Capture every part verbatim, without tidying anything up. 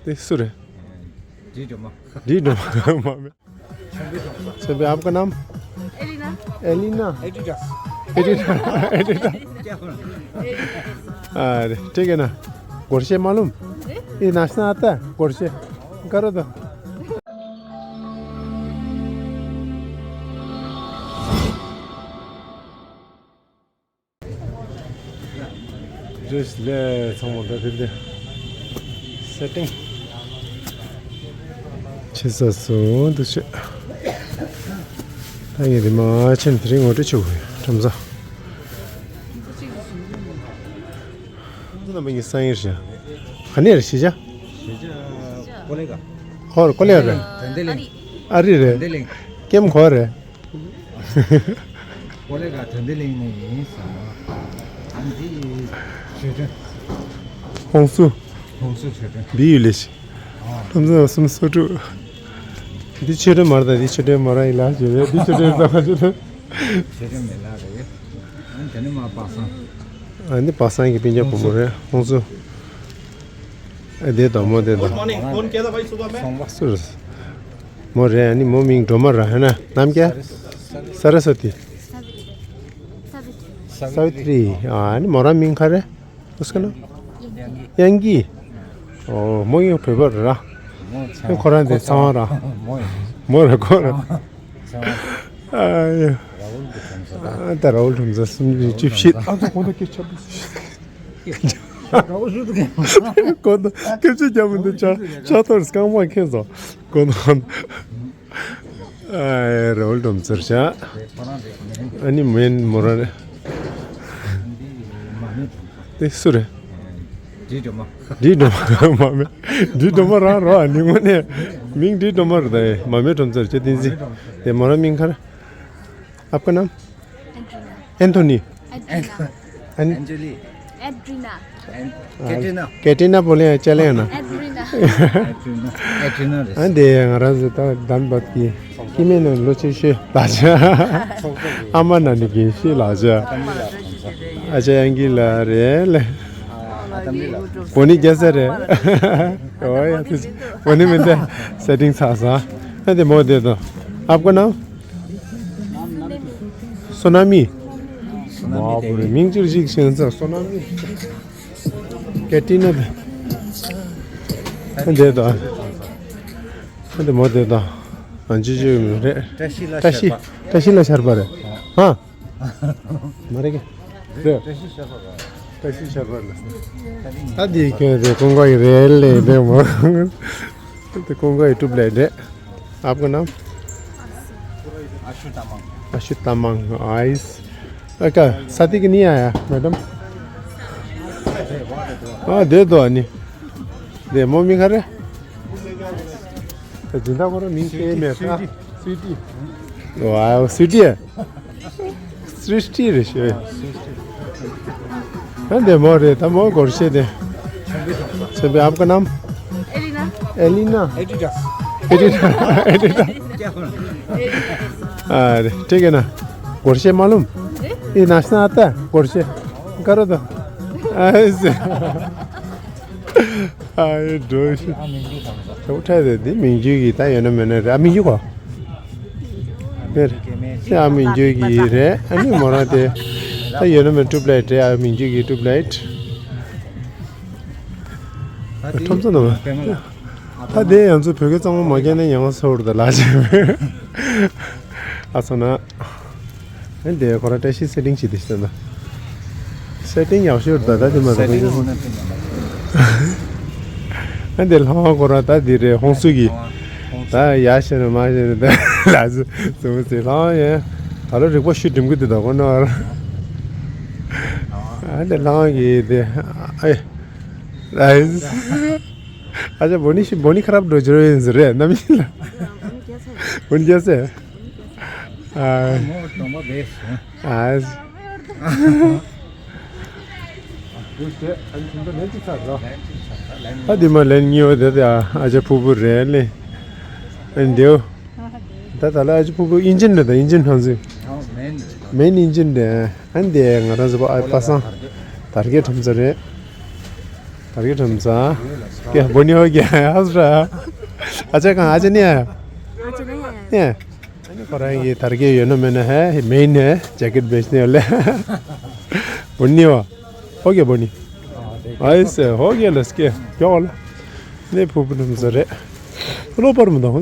དེ་སུ་རེད། འདི་སྒྲོལ་མ། འདི་སྒྲོལ་མ་མ་མེད། ཆེན་པོའི། आपका नाम? Elina. Elina. Adidas. Adidas. Adidas. क्या हुआ? अरे, ठीक है ना? गुरशे मालूम? ये नाचना आता है? गुरशे। करो तो। རེས་ལས་ཚང་མ་ད་དེ་འདི་སེ་ཊིང་བྱེད་ས་སུ་འདུག་ཤག་ད་ངས་དེ་མ་ཕྱིན་དེ་རིང་ངོ་སྤྲོད་བྱེད་དགོས་ཡོད་ཁྲོམ་ས། ཁྲོམ་ས་རྣམ་པ་གཉིས་སང་ཡིན་ཤག་ག་ནས་རེད་གཞིས་ཆགས། གཞིས་ཆགས་ཀོ་ལེ་ག་ཧོར་ཀོ་ལེ་རེད། དོན་ལྡན་གླིང་། ཨ་རི་རེད། དོན་ལྡན་གླིང་། ཀེམ་གོ་རེད། ཀོ་ལེ་ག་དོན་ལྡན་གླིང་ནས་ཡིན་ཟེར་བ། ཨ་འདི་ཆོས་སྒྲོན། ཧོང་སུ། ཧོང་སུ་ཆོས་སྒྲོན། འབི་ཡུ་ལེ་ཤི། ཨ། ཁྲོམ་ས་སུམ་སོ་དྲུག་འདི་ཆོས་སྒྲོན་མ་རེད་ད། འདི་ཆོས་སྒྲོན་མ་རེད་ཡིན་ལ་ཞེས་རེད། འདི་ཆོས་སྒྲོན་ཟ་མ་ཆོས་སྒྲོན། ཆོས་སྒྲོན་མེད་ལ་རེད། ཨ་དེ་ནི་མ་པ་སངས། ཨ་ནི་པ་སངས་ཀྱི་སྤུན་ཀྱག་བུ་མོ་རེད། ཧོང་སུ། ཨ་དེ་དང་མོ་དེ་དང་། गुड मॉर्निंग। कौन कहता भाई सुबह में? སུ་རེད། མོ་རེད། ཨ་ནི་མོ་མིང་སྒྲོལ་མ་ར་ཧེ་ན་རྣམ་རྒྱལ། सरस्वती। सावित्री। सावित्री। सावित्री। ཨ་ནི་མོ་རང་མིང་ག་རེ། उसका नाम? यंगी। ཨོ་མོ་ཡང་བོད་པ་ར། ཁོ་རང་དེ་ཚང་བ་ར། མོ་ར་ཁོ་ར། ཨ་ཡ། ད་རའུལ་ཁྲོམ་ས་སུམ་ཅུ་བཞི། ཨ་ད་གོ་ད་སྐད་ཆ་གོ་ད་སྐད་ཆ་རྒྱབ་མི་འདུག་ཆ་ཆ་ཐོར་རྐང་པ་ཁེངས་སོང་། གོ་ད། ཨ་རའུལ་སྒྲོལ་མ་ཟེར་བྱ། ཨ་ནི་མེན་མོ་ར་རེད། དེ་སུ་རེད། འདི་སྒྲོལ་མ། འདི་སྒྲོལ་མ་མ་མེད། འདི་སྒྲོལ་མ་རང་རོ། ཨ་ནི་དངོས་གནས་མིང་འདི་སྒྲོལ་མ་རེད་ད། མ་མེད་སྒྲོལ་མ་ཟེར་བྱ། བསྟན་འཛིན། དེ་མོ་ར་མིང་ག་རེ། आपका नाम? एंटोनिया। एंथोनी। एंटोनिया। एन- एंजेली। एड्रिना। एन- कैटरीना। कैटरीना बोले चलेगा ना? एड्रिना। एड्रिना। एड्रिना です। ཨ་འདི་ང་རང་ཚོ་ད་དམ་པ་གི་སྐྱེ་དམན་ནང་ལོ་ཆེ་ཤོས་ལགས་བྱ། ཨ་མ་ན་ནི་གི་ཤི་ལགས་བྱ། ཨ་ཅག་ཡང་གི་ལ་རེད་ལེ། ཨ་ཏམ་ལ། བོ་ནི་རྒྱ་ས་རེད། ཨོ་ཡ་དེ་བོ་ནི་མི་འདི་སེ་ཊིང་ཚར་སོང་། ཨ་འདི་མོ་དེ་དང་། आपका नाम? सोनामी। सोनामी देवी। མིང་ཅིག་ཞིག་ཤེས་ས། सोनामी། कैटरीना། འདི་དང་། འདི་མོ་དེ་དང་། ཨ་ཅི་ཅི་རེད། བཀྲ་ཤིས་ལ་བཀྲ་ཤིས་ཤར་པ། བཀྲ་ཤིས་ལ་ཤར་པ་རེད། ཧ། མ་རེད་ཀི། རེད། བཀྲ་ཤིས་ཤར་པ་རེད། བཀྲ་ཤིས་ཤར་པ་རེད། ད་འདི་ཁྱོད་རེད། ཀུན་དགའ་ཡི་རེད་ལེ་དེ་མོ། དེ་ཀུན་དགའ་ཡི་ཀྲུབ་ལེ་རེད། आपका नाम? आशु तामाङ। आशु तामाङ। आइस। अका, शादी के नहीं आया, मैडम? हाँ, दे दो, अनि। दे, मम्मी खा रहे? तो जिंदा करो, नहीं के, मैं था। स्वीटी। वाह, स्वीटी है। सृष्टि ऋषि। हाँ, दे मोरे, तमो गोरशे दे। छबे, आपका नाम? Elina. Elina? Adidas. Adidas, Adidas. क्या हुआ? अरे, ठीक है ना? गोरशे मालूम? ये नाचना आता है? गोरशे। करो तो। ऐसे। ཨ་ཡེ་འགྲོ་ཤི། ཨ་མིང་རྒྱུད་དང་། ད་འུ་ཁྲ་དེ་འདི་མིང་རྒྱུད་ཀྱི་ད་ཡོད་ན་མེད་ན་རེད། ཨ་མིང་རྒྱུད་གོ། རེད། ཨ་མིང་རྒྱུད་ཀྱི་རེད། ཨ་ནི་མོ་རང་དེ་ད་ཡོད་ན་མེད་ཀྲུབ་ལའིཊ་རེད། ཨ་མིང་རྒྱུད་ཀྱི་ཀྲུབ་ལའིཊ། ཁྲོམ་ས་ནང་། ད་དེ་ཡང་ཚོ་བོད་སྐད་གཙང་མ་མ་རྒྱག་ན་ཡང་སོར་ད་ལ་ཅེ། ཨ་སོ་ན། ཨ་འདི་ཁོ་ར་བཀྲ་ཤིས་སེ་ཊིང་བྱེད་དེ་ཤི་ད། སེ་ཊིང་ཡག་ཤོས་ད་ད་དེ་མ་རེད། ཨ་འདི་ལྷ་ཁོ་ར་ད་འདི་རེད། ཧོང་སུ་གི། ད་ཡ་ཤེ་ན་མ་ཤེ་ན་ད་ལ་ཟུ་ཟུ་མ་ཟེ་ལྷ་ཡ། ད་ལོ་རིག་པ་ཤུ་སྒྲིམ་གི་འདུག་ད་ཁོ་ན་བར། ཨ་འདི་ལྷ་གི་དེ་ཨེ། ཨེ། ཨ་ཅག་བོ་ནི་ཤི་བོ་ནི་ཁ་རབ་འགྲོ་རྒྱུ་ཡིན་ཟེར་རེད། ནམ་ཡིན་ལ། བོ་ནི་རྒྱ་སེ། ཨ། ཨ། ཨ་དེ་མ་ལན་གཉིས་པ་དེ་དེ་ཨ་ཅག་ཕུ་བུ་རེད་ལེ། ཨ་འདེའུ། ད་ད་ལ་ཨ་ཅག་ཕུ་བུ་ཨིན་ཇིན་རེད། ད་ཨིན་ཇིན་ཧང་ཟིན། མེན་ཨིན་ཇིན་རེད། ཨ་འདི་ང་རང་ཚོ་པ་ཨ་པ་སང་དར་རྒྱས་ཁྲོམ་ས་རེད། དར་གྱི་ཁྲོམ་ས། ཀྱེ་བོ་ནི་ཧོ་ཀྱེ་ཧ་སྲ། ཨ་ཅག་གང་ཨ་ཅག་ནི་ཨ། ཨ་ཅག་ནི་ཨ། ཨ་ནི་ཁོ་རང་གི་དར་གྱི་ཡོད་ན་མེད་ན་ཧེ་མེན་ནི་ཇེ་ཀེད་བེས་ནི་ཡོད་ལེ། བོ་ནི་ཧོ། ཧོ་ཀྱེ་བོ་ནི། ཨ་ཡི་སེ་ཧོ་ཀྱེ་ལ་སྐྱེ་ཀྱོ་ལ། ནི་ཕུ་བོ་ཁྲོམ་ས་རེད། ལོ་པར་མི་འདུག་ཧོ།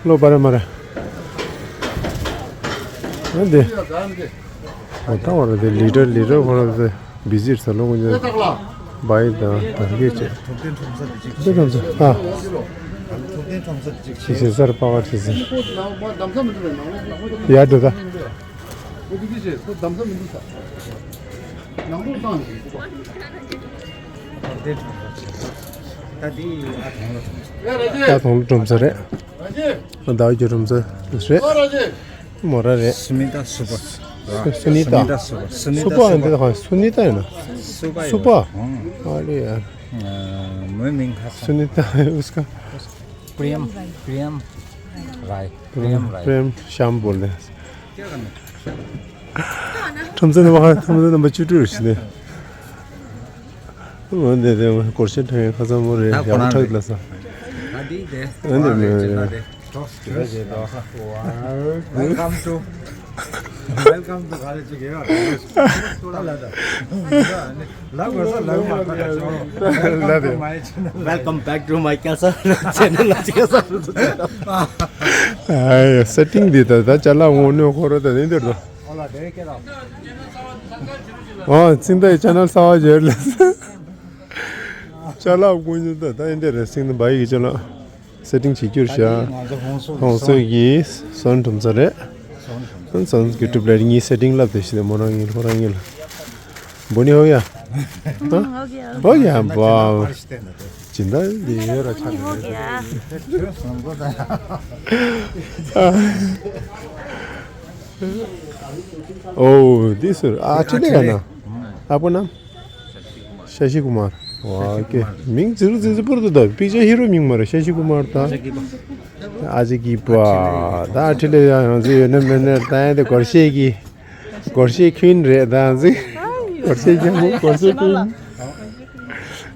ལོ་པར་མ་ར། ཨ་འདི། ཨོ་ད་བར་དེ་ལི་ཊར་ལི་ཊར་ཁོ་ར་དེ་བི་ཟིར་ས་ལོ་ཀུན་ཅི་བའི་ད་ད་གེ་ཅེ། ཐུབ་བསྟན་ཁྲོམ་ས་དེ་ཅིག་ཐུབ་བསྟན་ཁྲོམ་ས་ཨ། ཐུབ་བསྟན་ཁྲོམ་ས་དེ་ཅིག་ཅི་ཟེར་པ་བར་ཅི་ཟེར། ཡ་འགྲོ་ད། ད་དེ་ཨ་ཐང་ལ་ཐང་། ད་ཐང་ལ་ཁྲོམ་ས་རེད། ད་ཡོད་རྒྱུ་ཁྲོམ་ས་རེད། མོ་ར་རེད། སུ་མི་ཏ་སུ་པ། སུ་ནི་ཏ། སུ་ནི་ཏ་སུ་པ། སུ་ནི་ཏ་སུ་པ་ཨ་འདི་ཧ་སུ་ནི་ཏ་ཡིན་ན། སུ་པ་ཡོད། སུ་པ། ཨ་རེད་ཡ། མོའི་མིང་ཧ་སུ་ནི་ཏ་ཨུས་ཀ། པྲེམ། པྲེམ་རའི། པྲེམ་རའི། པྲེམ་ཤམ་བོ་ལེ། ཁྲོམ་ཚན་རྣམ་པ་ཁྲོམ་ཚན་རྣམ་པ་བཅུ་དྲུག་རེད་ཤི་ནས། འོ་འདི་དེ་སྒོར་གཞས་འཁྲབ་མཁན་ཁ་སང་མོ་རེད་ཡག་པོ་འཁྲབ་ལ་ས། ད་འདི་དེ། འོ་འདི་མོ་རེད། Welcome to, welcome to college. Welcome back to my castle channel. ཨ་སེ་ཊིང་འདི་ད་ད་ཅ་ལག་དངོས་གནས་ཁོ་ར་ད་འདི་འདིར་དོ། ཨོ་ཚིག་མདའི་ཅེ་ནལ་གསར་པ་བརྗེ་ལེ། ཅ་ལག་ཀུན་ཉོ་ད་ད་འདི་རེད་སིང་ད་བའི་གི་ཅ་ལག་སེ་ཊིང་བྱེད་རྒྱུར་བཞག་ཧོང་སོ་གི་སོན་ཁྲོམ་ས་རེད། སོན་ཁྲོམ་ས་གི་ཊུབ་ལའིཊ་གཉིས་སེ་ཊིང་ལབ་དེ་ཞིག་དེ་མོ་རང་ངིལ་ཁོ་རང་ངིལ། བོ་ནི་ཧོ་ཡ། ཧོ་ཡ་བ། སྦྱིན་བདག་འདི་ཡོད་ར་ཆགས་ནས། ཨོ་འདི་ཟེར་ཨ་ཁྲི་ལེ་ཡ་ན། ཨ་པོ་ན། ཤ་ཤི་ཀུ་མར། ཝ་ཀེ། མིང་ཛི་རུ་ཛི་ཛི་པུར་དུ་ད་པིག་ཅར་ཧི་རོ་མིང་མ་རེད་ཤ་ཤི་ཀུ་མར་ད། ཨ་ཅེ་གི་པ། ད་ཨ་ཁྲི་ལེ་ཡ་ཡང་ཟི་ཡོད་ན་མེད་ན་ད་ཡང་དེ་སྒོར་གཞས་ཀྱི། སྒོར་གཞས་ཁྱོན་རེད་ད་ཡང་ཟི། སྒོར་གཞས་ཁྱོན་མོ་སྒོར་གཞས་ཁྱོན།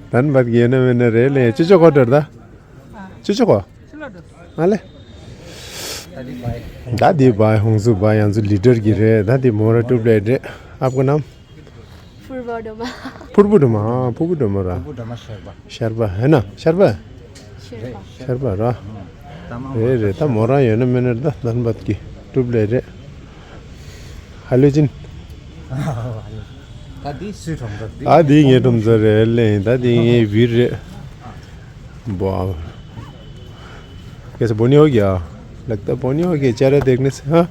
དན་བད་ཀྱི་ཡོད་ན་མེད་ན་རེད་ལེ་ཅི་ཅོ་གོ་དྲར་ད། ཅི་ཅོ་གོ། ཨ་ལེ། ད་དེ་བ་ཧོང་སུ་བ་ཡང་ཚུ་ལི་ཊར་གྱི་རེད་ད་དེ་མོ་ར་ཊུབ་ལའིཊ་རེད་ཨབ་ག་ནམ། ཕུར་བུ་འགྲོ་མ། ཕུར་བུ་འགྲོ་མ་ཨ་ཕུར་བུ་འགྲོ་མ་ར། ཕུར་བུ་འགྲོ་མ་ཤར་པ། ཤར་པ་ཧེ་ན་ཤར་པ། ཤར་པ། ཤར་པ་ར། ད་མང་རེད་རེད་ད་མོ་རང་ཡོད་ན་མེད་ན་རེད་ད་དན་བད་ཀྱི་ཊུབ་ལའིཊ་རེད། ཧ་ལོ་ཅིན། ད་འདི་སུའི་ཁྲོམ་ས་འདི། ཨ་འདི་ངའི་ཁྲོམ་ས་རེད་ལེ་ད་འདི་ངའི་བིར་རེད། བ། कैसे बोनी हो गया? लगता बोनी हो गया चेहरा देखने से हाँ।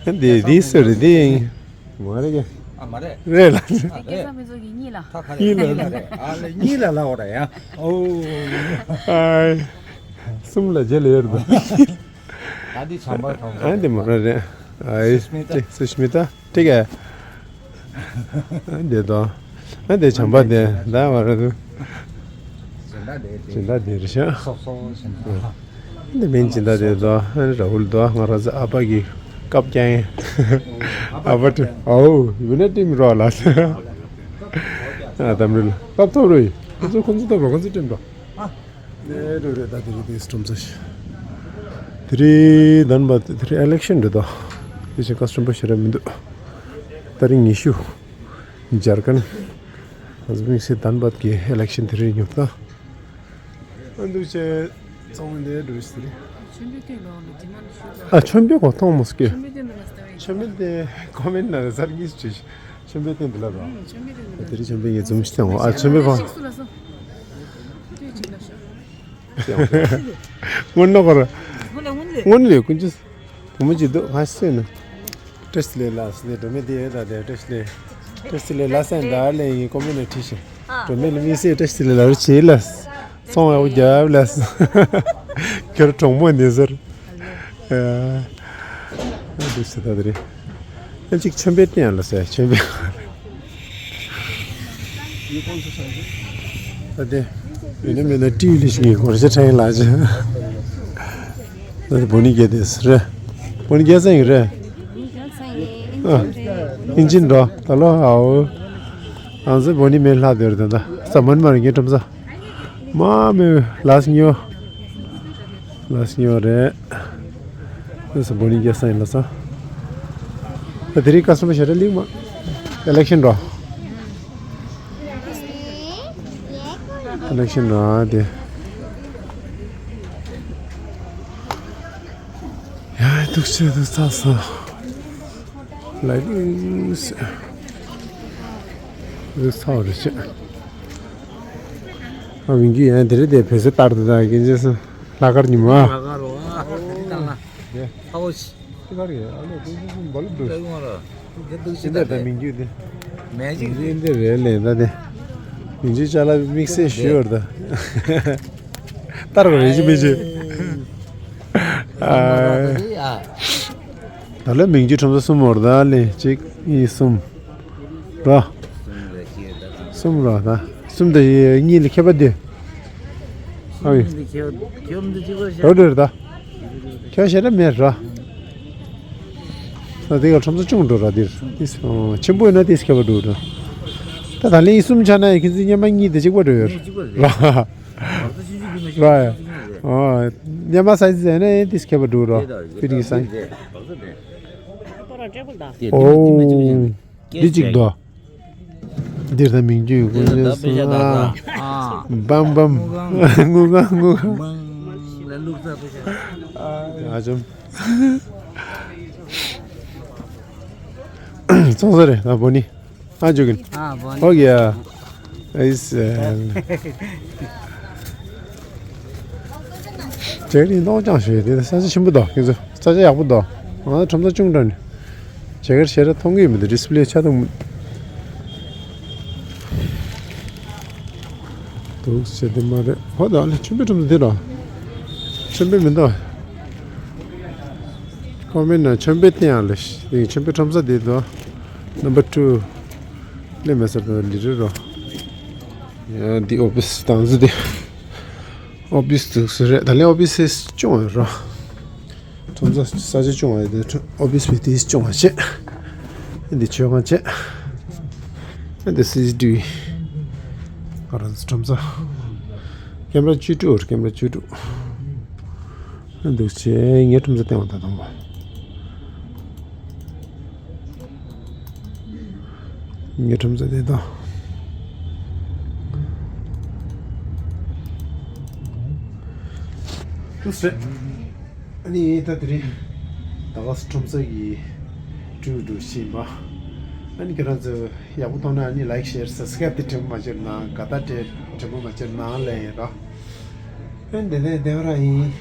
འདི་འདི་སུ་རེད་འདི། མ་རེད་ཀྱི། ཨ་མ་རེད། རེད་ལ། ཨ་རེད། སྐལ་བཟང་ཕུན་ཚོགས་ཀྱི་གཉིས་ལ། ཁ་ཁ་རེད། གཉིས་ལ་རེད། ཨ་ལེ་གཉིས་ལ་ལ་འོ་ར་ཡ། ཨོ། ཨའི། གསུམ་ལ་རྗེས་ལ་ཡོད་རེད། ད་འདི་བྱམས་པ་ཐོང་ཨ་འདི་མ་རེད། ཨའི། སུ་ཤྨི་ཏ། སུ་ཤྨི་ཏ། ཁྲིག་གེ། ཨ་འདི་དོ། ཨ་འདི་བྱམས་པ་འདི་ད་མ་རེད་དུ། སྦྱིན་བདག་འདི་རེད་ཤག་སོབ་སོབ་བྱས་ནས། འདི་མིན་སྦྱིན་བདག་འདི་དོ། ཨ་ར་ཧུལ་དོ། ང་རང་ཚོ་ཨ་ཕ་གི་སྐབས་ཀྱང་ཨ་ཕ་ཏྲི་ཨོ་ཡུ་ནི་ཊི་མི་རོ་ལ་ཨ་དམ་རུལ་སྐབས་ཐོབ་རུ་ཡི་ཁོ་ཚོ་ཁོ་ཚོ་ཐོབ་རུ་ཁོ་ཚོ་ཊིམ་རོ། ཨེ་རེད་རེད། ད་དེ་རིང་དེ་སི་ཁྲོམ་ས་ཞིག་དེ་རིང་དན་པ་དེ་རིང་ཨི་ལེག་ཤན་རེད་དོ། དེ་བཞིན་ཁ་སི་ཊམ་པ་ཞེ་དྲག་མི་འདུག་ད་རིང་ཉི་ཤུ། འཇར་ཁན། ང་ཚོ་དམིགས་བསལ་དན་པ་གི་ཨི་ལེག་ཤན་དེ་རིང་ཉོབ་ད། ཨ་འདུག་ཅེ། ཚང་མ་འདིར་འགྲོ་ཞིག་དེ་རིང་། ཨ་ཆོན་པོའི་གོ་མཐོང་མོ་སྐྱེ། ཆོན་པོའི་སྟེང་དུ་ལ་ས་རྒྱུས་ཅིག་ཆོན་པོའི་སྟེང་དུ་ལ་རོ། དེ་རིང་ཆོན་པོའི་ངས་འཛུམ་ཞིག་བཏང་བ་ཨ་ཆོན་པོའི་ཕ། སྔོན་ནོ་གོ་ར། སྔོན་ལས་ཀུན་ཅི། བུ་མོ་ཅི་འདུག་ང་སུ་ཡིན་ན། བཀྲ་ཤིས་བདེ་ལེགས་ལགས་སེ་སྒྲོལ་མ་དེ་ཡོད་ད་དེ་བཀྲ་ཤིས་བདེ་ལེགས། བཀྲ་ཤིས་བདེ་ལེགས་ལགས་སེ་ད་ལས་ཡིན་ཀོ་མེན་ནས་བྲིས་ཤིང་། སྒྲོལ་མ་ལ་དམིགས་བསལ་བཀྲ་ཤིས་བདེ་ལེགས་ལགས་རུ་བྱེད་ལགས། ཚོང་ཡག་པོ་རྒྱབ་ལགས། ཁྱོད་གྲོང་མོ་འདི་ཟེར། ཨ་འདུག་ཟེར་ད་དེ་རེད། ཨ་ཅིག་ཆོན་པོའི་སྟེང་ལ་ཟེར་ཆོན་པོའི། ད་དེ། མི་ནི་མི་ནི་ཏི་ལི་ཞིག་གི་སྒོར་གཞས་ཁྲལ་ལགས་ཅི། ད་དེ་བོ་ནི་རྒྱལ་དེ་རེད། བོ་ནི་རྒྱལ་སེང་རེད། ཨ། ཨིན་ཇིན་འགྲོ་ད་ལོ་ཨའོ། ཨང་ཟེ་བོ་ནི་མེ་ལྷ་དེར་དེ་འདྲ་ས་མོན་མར་ངའི་ཁྲོམ་ས། མ་མེ་ལ་སི་ཉོ། ལ་སི་ཉོ་རེད། ཨ་ཟེ་བོ་ནི་རྒྱལ་ས་ཡིན་ལ་ས། ད་དེ་རིང་ཁ་སོ་མ་ཞེ་དྲག་ལིག་མ། ཨི་ལེག་ཤན་འགྲོ། ཨི་ལེག་ཤན་འགྲོ་ཨ་དེ། ཡ་ཐུགས་རྗེ་ཆེ་ཐུགས་ཚ་ས། ལ་ཡིག་ས། རི་ས་རི་ཆེ། ཨ་མིང་གི་ཡང་དེ་རེད་དེ་བེ་སེ་ལྟར་དུ་ད་གིན་ཇེ་སི་ལྷག་དཀར་ཉི་མ། ལྷག་དཀར་རོ་ཨ་དེ་ལྟར་ལ། དེ་ཨ་བོ་ཤི། དེ་ག་རེད་ཨ་ལོ་དེ་སུ་སུ་འབའ་ལུ་འགྲོ། ལྟ་གི་མ་ར། དེ་འདུག་ཤི་ད་དེ་མིང་རྒྱུད་དེ། མེ་ཇིག་རེད། འདི་རེད་ལས་ད་དེ། མིང་རྒྱུད་ཅ་ལག་དམིགས་བསལ་ཞུ་བར་ད། ལྟར་བ་རེ་ཞིག་མི་བྱེད། ཨ། ད་ལོ་མིང་རྒྱུད་ཁྲོམ་ས་གསུམ་བར་ད་ལས་གཅིག་གཉིས་གསུམ། ར། གསུམ་ར་ད། གསུམ་དེ་གཉིས་ལ་ཁྱད་པར་དེ། ཨ་ཡི། རོ་རེ་ར་ད། ཁྱད་ཞེ་དྲག་མེད་ར། ད་དེ་ག་ཁྲོམ་ས་ཆུང་འགྲོ་ར་དེར། ཆེན་པོ་ཡིན་ན་དེས་ཁྱད་པར་འགྲོ་ར། ད་ད་ལན་གསུམ་ཆ་ན་ཡི་ཁྱེད་ཚོ་སྙེ་མ་གཉིས་དེ་གཅིག་པ་འགྲོ་ཡོད་ར། ར། ཨ། སྙེ་མ་སའི་ཛི་ཟེར་ན་ཡང་དེས་ཁྱད་པར་འགྲོ་ར། ཕི་ཏི་གི་སའི། ཨོ། འདི་གཅིག་དོ། འདིར་ད་མིང་རྒྱུད་ཀུན་ཡོད་སོང་ཨ། བམ་བམ། དངུལ་གང་དངུལ་གང་། ཨ་ཅོམ། ཚོང་ས་རེད་ད་བོ་ནི། ཨ་ཇོ་གིན། ཨ་བོ་ནི། ཨོ་ཡ། ཨིས། ཇེ་ནི་ནོ་ཅང་ཞེས་དེ་ས་ཆ་ཆེན་པོ་དོ་ཁྱེད་ཚོ་ས་ཆ་ཡག་པོ་དོ། ང་ཁྲོམ་ས་ཆུང་དྲགས་ནི། ཇེ་གར་ཞེ་དྲག་མཐོང་གི་མི་འདུག་ཌི་སི་པི་ལེ་ཆ་དུང་། འདུག་ཟེར་དེ་མ་རེད་ཧོ་དོ་ཨ་ལེ་ཆུན་པའི་ཁྲོམ་ས་དེ་ར། ཆུན་པའི་མི་འདུག་ཀོ་མེན་ན་ཆུན་པའི་སྟེང་ཡང་ལེ་ཆུན་པའི་ཁྲོམ་ས་དེ་དོ། ནམ་བར་ཊུ། ལེ་མེ་སར་དོ་ལི་རི་རོ། ཡ་འདི་ཨོ་ཕི་སི་དང་ཟི་དེ། ཨོ་ཕི་སི་འདུག་ཟེར་རེད་ད་ལན་ཨོ་ཕི་སི་ཅུང་ཡོད་རོ། ཁྲོམ་ས་ས་ཆ་ཆུང་བ་ཡོད་དེ་ཨོ་ཕི་སི་བི་ཏིས་ཆུང་བ་བྱས། འདི་མཆོད་ཁང་བྱས། འདི་སི་སི་ཊི་བི། ཁོ་རང་ཁྲོམ་ས། ཀེམ་ར་བཅུ་དྲུག་ཀེམ་ར་བཅུ་དྲུག་འདུག་བྱས་ངའི་ཁྲོམ་ས་སྟེང་བ་ད་དང་པོ། ངའི་ཁྲོམ་ས་དེ་དང་། ཨ་ནི་ད་དེ་རིང་ད་ག་ཁྲོམ་ས་གི་ཀྲུའུ་ཀྲུའུ་ཤེས་པ། ཨ་ནི་ཁྱེད་རང་ཚོ་ཡག་པོ་མཐོང་ན་ཨ་ནི་ལའིཀ་ཤེར་སབ་སི་ཀ་རབ་དེ་དྲན་པ་མ་བརྗེད་གནང་། དགའ་རྟགས་དྲན་དྲན་པ་མ་བརྗེད་གནང་ལབ་ཡིན་རོ། ཨ་ནི་དེ་ནས་བདེ་བ་རང་ཡིན།